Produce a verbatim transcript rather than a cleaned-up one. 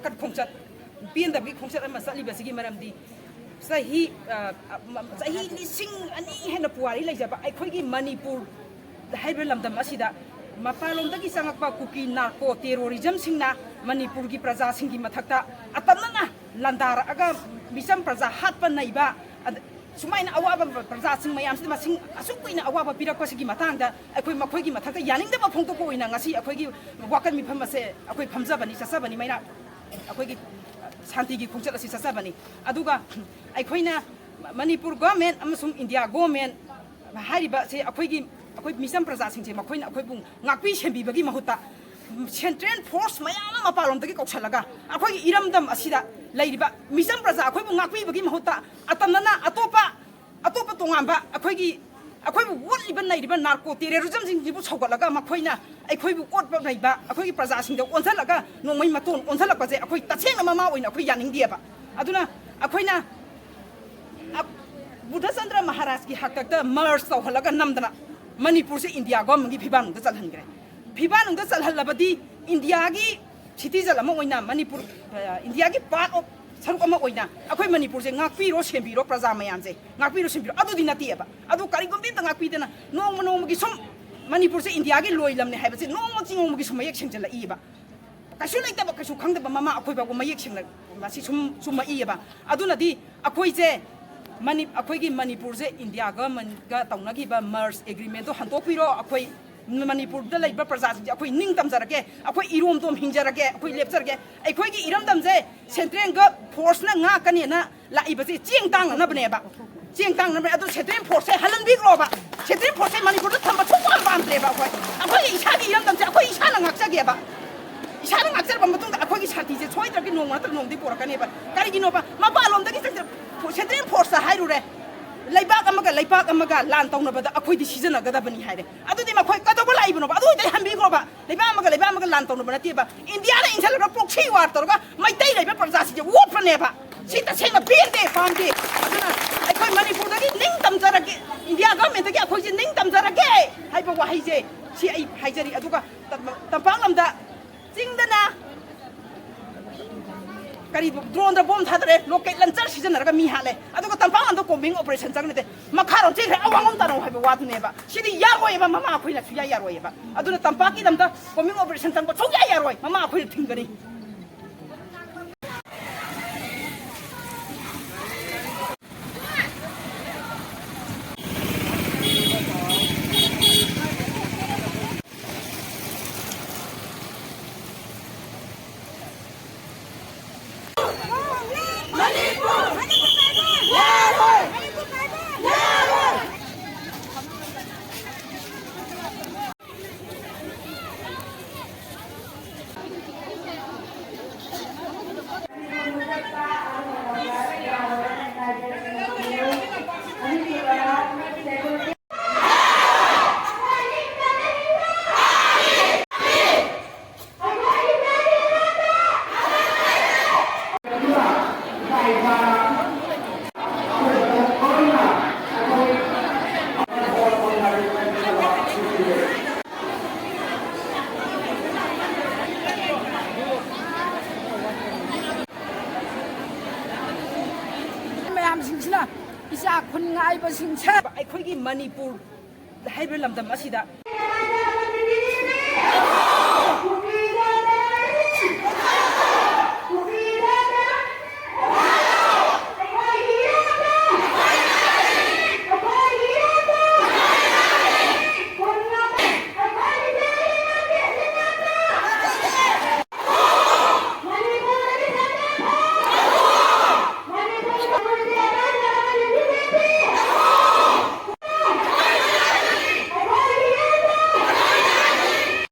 ꯀꯠ ꯈꯣꯡꯆꯠ, ꯄꯦꯟꯗꯕꯒꯤ ꯈꯣꯡꯆꯠ ꯑꯃ ꯆꯠꯂꯤꯕꯁꯤꯒꯤ ꯃꯔꯝꯗꯤ ꯆꯍꯤ, ꯑ, ꯑ, ꯃ-, ꯆꯍꯤ ꯂꯤꯁꯤꯡ ꯑꯅꯤ ꯍꯦꯟꯅ ꯄꯨꯋꯥꯔꯤ ꯂꯩꯖꯕ ꯑꯩꯈꯣꯏꯒꯤ ꯃꯅꯤꯄꯨꯔ ꯍꯥꯏꯔꯤꯕ ꯂꯝꯗꯝ ꯑꯁꯤꯗ ꯃꯄꯥꯟꯂꯣꯝꯗꯒꯤ ꯆꯪꯉꯛꯄ ꯀꯨꯀꯤ ꯅꯥꯔꯀꯣ ꯇꯦꯔꯣꯔꯤꯖꯝꯁꯤꯡꯅ ꯃꯅꯤꯄꯨꯔꯒꯤ ꯄ꯭ꯔꯖꯥꯁꯤꯡꯒꯤ ꯃꯊꯛꯇ ꯑꯇꯝꯅꯅ ꯂꯥꯟꯗꯥꯔꯛꯑꯒ ꯃꯤꯆꯝ ꯄ꯭ꯔꯖꯥ ꯍꯥꯠꯄ ꯅꯩꯕ, ꯑꯗ-, ꯁꯨꯃꯥꯏꯅ ꯑꯋꯥꯕ ꯄ꯭ꯔꯖꯥꯁꯤꯡ ꯃꯌꯥꯝꯁꯤꯗ ꯃꯁꯤꯡ ꯑꯁꯨꯛ ꯀꯨꯏꯅ ꯑꯋꯥꯕ ꯄꯤꯔꯛꯄꯁꯤꯒꯤ ꯃꯇꯥꯡꯗ ꯑꯩꯈꯣꯏ ꯃꯈꯣꯏꯒꯤ ꯃꯊꯛꯇ ꯌꯥꯅꯤꯡꯗꯕ ꯐꯣꯡꯗꯣꯛꯄ ꯑꯣꯏꯅ ꯉꯁꯤ ꯑꯩꯈꯣꯏꯒꯤ ꯋꯥꯀꯠ ꯃꯤꯐꯝ ꯑꯁꯦ ꯑꯩꯈꯣꯏ ꯐꯝꯖꯕꯅꯤ, ꯆꯠꯆꯕꯅꯤ, ꯃꯩꯔꯥ-, ꯑꯩꯈꯣꯏꯒꯤ ꯁꯥꯟꯇꯤꯒꯤ ꯈꯣꯡꯆꯠ ꯑꯁꯤ ꯆꯠꯆꯕꯅꯤ꯫ ꯑꯗꯨꯒ ꯑꯩꯈꯣꯏꯅ ꯃꯅꯤꯄꯨꯔ ꯒꯣꯔꯃꯦꯟ ꯑꯃꯁꯨꯡ ꯏꯟꯗꯤꯌꯥ ꯒꯣꯔꯃꯦꯟ ꯍꯥꯏꯔꯤꯕꯁꯦ ꯑꯩꯈꯣꯏꯒꯤ, ꯑꯩꯈꯣꯏ ꯃꯤꯆꯝ ꯄ꯭ꯔꯖꯥꯁꯤꯡꯁꯦ ꯃꯈꯣꯏꯅ ꯑꯩꯈꯣꯏꯕꯨ ꯉꯥꯛꯄꯤ ꯁꯦꯟꯕꯤꯕꯒꯤ ꯃꯍꯨꯠꯇ ꯁꯦꯟꯇ꯭ꯔꯦꯜ ꯐꯣꯔꯁ ꯃꯌꯥꯝ ꯑꯃ ꯃꯄꯥꯟꯂꯣꯝꯗꯒꯤ ꯀꯧꯁꯜꯂꯒ ꯑꯩꯈꯣꯏꯒꯤ ꯏꯔꯝꯗꯝ ꯑꯁꯤꯗ ꯂꯩꯔꯤꯕ ꯃꯤꯆꯝ ꯄ꯭ꯔꯖꯥ ꯑꯩꯈꯣꯏꯕꯨ ꯉꯥꯛꯄꯤꯕꯒꯤ ꯃꯍꯨꯠꯇ ꯑꯇꯝꯅꯅ ꯑꯇꯣꯞꯄ, ꯑꯇꯣꯞꯄ ꯇꯣꯉꯥꯟꯕ ꯑꯩꯈꯣꯏꯒꯤ, ꯑꯩꯈꯣꯏꯕꯨ ꯑꯣꯠꯂꯤꯕ ꯅꯩꯔꯤꯕ ꯅꯥꯔꯀꯣ ꯇꯦꯔꯣꯔꯤꯖꯝꯁꯤꯡꯁꯤꯕꯨ ꯁꯧꯒꯠꯂꯒ ꯃꯈꯣꯏꯅ ꯑꯩꯈꯣꯏꯕꯨ ꯑꯣꯠꯄ ꯅꯩꯕ, ꯑꯩꯈꯣꯏꯒꯤ ꯄ꯭ꯔꯖꯥꯁꯤꯡꯗ ꯑꯣꯟꯁꯤꯜꯂꯒ ꯅꯣꯡꯃꯩ ꯃꯇꯣꯟ ꯑꯣꯟꯁꯤꯜꯂꯛꯄꯁꯦ ꯑꯩꯈꯣꯏ ꯇꯁꯦꯡꯅ ꯃꯃꯥ ꯑꯣꯏꯅ ꯑꯩꯈꯣꯏ ꯌꯥꯅꯤꯡꯗꯦꯕ꯫ ꯑꯗꯨꯅ ꯑꯩꯈꯣꯏꯅ ꯑ-, ꯕꯨꯙꯆꯟꯗ꯭ꯔ ꯃꯍꯥꯔꯥꯖꯀꯤ ꯍꯥꯛꯇꯛꯇ ꯃꯔꯖ ꯇꯧꯍꯜꯂꯒ ꯅꯝꯗꯅ ꯃꯅꯤꯄꯨꯔꯁꯦ ꯏꯟꯗꯤꯌꯥ ꯒꯣꯔꯃꯦꯟꯒꯤ ꯐꯤꯕꯥꯛꯅꯨꯡꯗ ꯆꯜꯍꯟꯈ꯭ꯔꯦ꯫ ꯐꯤꯕꯥꯛꯅꯨꯡꯗ ꯆꯜꯍꯜꯂꯕꯗꯤ ꯏꯟꯗꯤꯌꯥꯒꯤ ꯁꯤꯇꯤꯖꯟ ꯑꯃ ꯑꯣꯏꯅ ꯃꯅꯤꯄꯨꯔ, ꯑ, ꯏꯟꯗꯤꯌꯥꯒꯤ ꯄꯥꯔꯠ ꯑꯣꯐ ꯁꯔꯨꯛ ꯑꯃ ꯑꯣꯏꯅ ꯑꯩꯈꯣꯏ ꯃꯅꯤꯄꯨꯔꯁꯦ ꯉꯥꯛꯄꯤꯔꯣ, ꯁꯦꯝꯕꯤꯔꯣ, ꯄ꯭ꯔꯖꯥ ꯃꯌꯥꯝꯁꯦ ꯉꯥꯛꯄꯤꯔꯣ, ꯁꯦꯝꯕꯤꯔꯣ꯫ ꯑꯗꯨꯗꯤ ꯅꯠꯇꯦꯕ꯫ ꯑꯗꯨ ꯀꯔꯤꯒꯨꯝꯕ ꯑꯝꯇ ꯉꯥꯛꯄꯤꯗꯅ ꯅꯣꯡꯃ ꯅꯣꯡꯃꯒꯤ ꯁꯨꯝ ꯃꯅꯤꯄꯨꯔꯁꯦ ꯏꯟꯗꯤꯌꯥꯒꯤ ꯂꯣꯏ ꯂꯝꯅꯦ ꯍꯥꯏꯕꯁꯦ ꯅꯣꯡꯃꯒꯤ ꯅꯣꯡꯃꯒꯤ ꯁꯨꯝ ꯃꯌꯦꯛ ꯁꯦꯡꯖꯜꯂꯛꯏꯕ꯫ ꯀꯩꯁꯨ ꯂꯩꯇꯕ, ꯀꯩꯁꯨ ꯈꯪꯗꯕ ꯃꯃꯥ ꯑꯩꯈꯣꯏ ꯐꯥꯎꯕ ꯃꯌꯦꯛ ꯁꯦꯡꯅ ꯃꯁꯤ ꯁꯨꯝ ꯆꯨꯝꯃꯛꯏꯑꯕ꯫ ꯑꯗꯨꯅꯗꯤ ꯑꯩꯈꯣꯏꯁꯦ ꯃꯅꯤ-, ꯑꯩꯈꯣꯏꯒꯤ ꯃꯅꯤꯄꯨꯔꯁꯦ ꯏꯟꯗꯤꯌꯥꯒ ꯃꯟ-, ꯒ ꯇꯧꯅꯈꯤꯕ ꯃꯔꯖ ꯑꯦꯒ꯭ꯔꯤꯃꯦꯟꯗꯣ ꯍꯟꯗꯣꯛꯄꯤꯔꯣ꯫ ꯑꯩꯈꯣꯏ ꯃꯅꯤꯄꯨꯔꯗ ꯂꯩꯕ ꯄ꯭ꯔꯖꯥꯁꯤꯡꯁꯦ ꯑꯩꯈꯣꯏ ꯅꯤꯡ ꯇꯝꯖꯔꯒꯦ, ꯑꯩꯈꯣꯏ ꯏꯔꯣꯝꯗꯣꯝ ꯍꯤꯡꯖꯔꯒꯦ, ꯑꯩꯈꯣꯏ ꯂꯦꯞꯆꯔꯒꯦ꯫ ꯑꯩꯈꯣꯏꯒꯤ ꯏꯔꯝꯗꯝꯁꯦ ꯁꯦꯟꯇ꯭ꯔꯦꯜꯒ ꯐꯣꯔꯁꯅ ꯉꯥꯛꯀꯅꯦꯅ ꯂꯥꯛꯏꯕꯁꯦ ꯆꯦꯡ ꯇꯥꯡꯅꯅꯕꯅꯦꯕ꯫ ꯆꯦꯡ ꯇꯥꯡꯅꯕꯅꯦ꯫ ꯑꯗꯨ ꯁꯦꯟꯇ꯭ꯔꯦꯜ ꯐꯣꯔꯁꯁꯦ ꯍꯜꯍꯟꯕꯤꯈ꯭ꯔꯣꯕ꯫ ꯁꯦꯟꯇ꯭ꯔꯦꯜ ꯐꯣꯔꯁꯁꯦ ꯃꯅꯤꯄꯨꯔꯗ ꯊꯝꯕ ꯁꯨꯡꯄꯥꯝ ꯄꯥꯝꯗ꯭ꯔꯦꯕ ꯑꯩꯈꯣꯏ꯫ ꯑꯩꯈꯣꯏꯒꯤ ꯏꯁꯥꯒꯤ ꯏꯔꯝꯗꯝꯁꯦ ꯑꯩꯈꯣꯏ ꯏꯁꯥꯅ ꯉꯥꯛꯆꯒꯦꯕ꯫ ꯏꯁꯥꯅ ꯉꯥꯛꯆꯔꯕ ꯃꯇꯨꯡꯗ ꯑꯩꯈꯣꯏꯒꯤ ꯁꯥꯟꯇꯤꯁꯦ ꯁꯣꯏꯗ꯭ꯔꯕꯗꯤ ꯅꯣꯡꯃ ꯅꯠꯇ꯭ꯔ ꯅꯣꯡꯃꯗꯤ ꯄꯨꯔꯛꯀꯅꯦꯕ꯫ ꯀꯔꯤꯒꯤꯅꯣꯕ? ꯃꯄꯥꯟꯂꯣꯝꯗꯒꯤ ꯆꯪꯖ-, ꯁꯦꯟꯇ꯭ꯔꯦꯜ ꯐꯣꯔꯁꯇ ꯍꯥꯏꯔꯨꯔꯦ, ꯂꯩꯕꯥꯛ ꯑꯃꯒ ꯂꯩꯕꯥꯛ ꯑꯃꯒ ꯂꯥꯟ ꯇꯧꯅꯕꯗ ꯑꯩꯈꯣꯏꯗꯤ ꯁꯤꯖꯤꯟꯅꯒꯗꯕꯅꯤ ꯍꯥꯏꯔꯦ꯫ ꯑꯗꯨꯗꯤ ꯃꯈꯣꯏ ꯀꯩꯗꯧꯕ ꯂꯥꯛꯏꯕꯅꯣꯕ? ꯑꯗꯨ ꯑꯣꯏꯗꯤ ꯍꯟꯕꯤꯈ꯭ꯔꯣꯕ꯫ ꯂꯩꯕꯥꯛ ꯑꯃꯒ ꯂꯩꯕꯥꯛ ꯑꯃꯒ ꯂꯥꯟ ꯇꯧꯅꯕ ꯅꯠꯇꯦꯕ꯫ ꯏꯟꯗꯤꯌꯥꯅ ꯏꯟꯁꯤꯜꯂꯒ proxy war ꯇꯧꯔꯒ ꯃꯩꯇꯩ ꯂꯩꯕ ꯄ꯭ꯔꯖꯥꯁꯤꯡꯁꯦ ꯑꯣꯠꯄꯅꯦꯕ꯫ ꯁꯤ ꯇꯁꯦꯡꯅ ꯄꯦꯟꯗꯦ, ꯄꯥꯝꯗꯦ꯫ ꯑꯗꯨꯅ ꯑꯩꯈꯣꯏ ꯃꯅꯤꯄꯨꯔꯗꯒꯤ ꯅꯤꯡ ꯇꯝꯖꯔꯒꯦ, ꯏꯟꯗꯤꯌꯥ ꯒꯚꯔꯟꯃꯦꯟꯠꯇꯒꯤ ꯑꯩꯈꯣꯏꯁꯦ ꯅꯤꯡ ꯇꯝꯖꯔꯒꯦ ꯍꯥꯏꯕ ꯋꯥꯍꯩꯁꯦ ꯁꯤ ꯑꯩ ꯍꯥꯏꯖꯔꯤ꯫ ꯑꯗꯨꯒ ꯇꯝ-, ꯇꯝꯄꯥꯛ ꯂꯝꯗ ꯆꯤꯡꯗꯅ ꯀꯔꯤ ꯗ꯭ꯔꯣꯟꯗ ꯕꯣꯝ ꯊꯥꯗꯔꯦ, ꯂꯣꯀꯦꯠ ꯂꯟꯆꯔ ꯁꯤꯖꯤꯟꯅꯔꯒ ꯃꯤ ꯍꯥꯠꯂꯦ, ꯑꯗꯨꯒ ꯇꯝꯄꯥꯛ ꯂꯝꯗ ꯀꯣꯝꯕꯤꯡ ꯑꯣꯄꯔꯦꯁꯟ ꯆꯪꯅꯗꯦ, ꯃꯈꯥꯔꯣꯝ ꯆꯦꯟꯈ꯭ꯔꯦ, ꯑꯋꯥꯡꯂꯣꯝ ꯇꯥꯔꯣ ꯍꯥꯏꯕ ꯋꯥꯗꯨꯅꯦꯕ꯫ ꯁꯤꯗꯤ ꯌꯥꯔꯣꯏꯕ, ꯃꯃꯥ ꯑꯩꯈꯣꯏꯅ ꯁꯨꯡꯌꯥ ꯌꯥꯔꯣꯏꯕ꯫ ꯑꯗꯨꯅ ꯇꯝꯄꯥꯛꯀꯤ ꯂꯝꯗ ꯀꯣꯝꯕꯤꯡ ꯑꯣꯄꯔꯦꯁꯟ ꯆꯪꯕ ꯁꯨꯡꯌꯥ ꯌꯥꯔꯣꯏ, ꯃꯃꯥ ꯑꯩꯈꯣꯏꯅ ꯊꯤꯡꯒꯅꯤ꯫ ꯃꯌꯥꯝꯁꯤꯡꯁꯤꯅ ꯏꯆꯥ ꯈꯨꯟ ꯉꯥꯏꯕꯁꯤꯡꯁꯦ ꯑꯩꯈꯣꯏꯒꯤ ꯃꯅꯤꯄꯨꯔ ꯍꯥꯏꯔꯤꯕ ꯂꯝꯗꯝ ꯑꯁꯤꯗ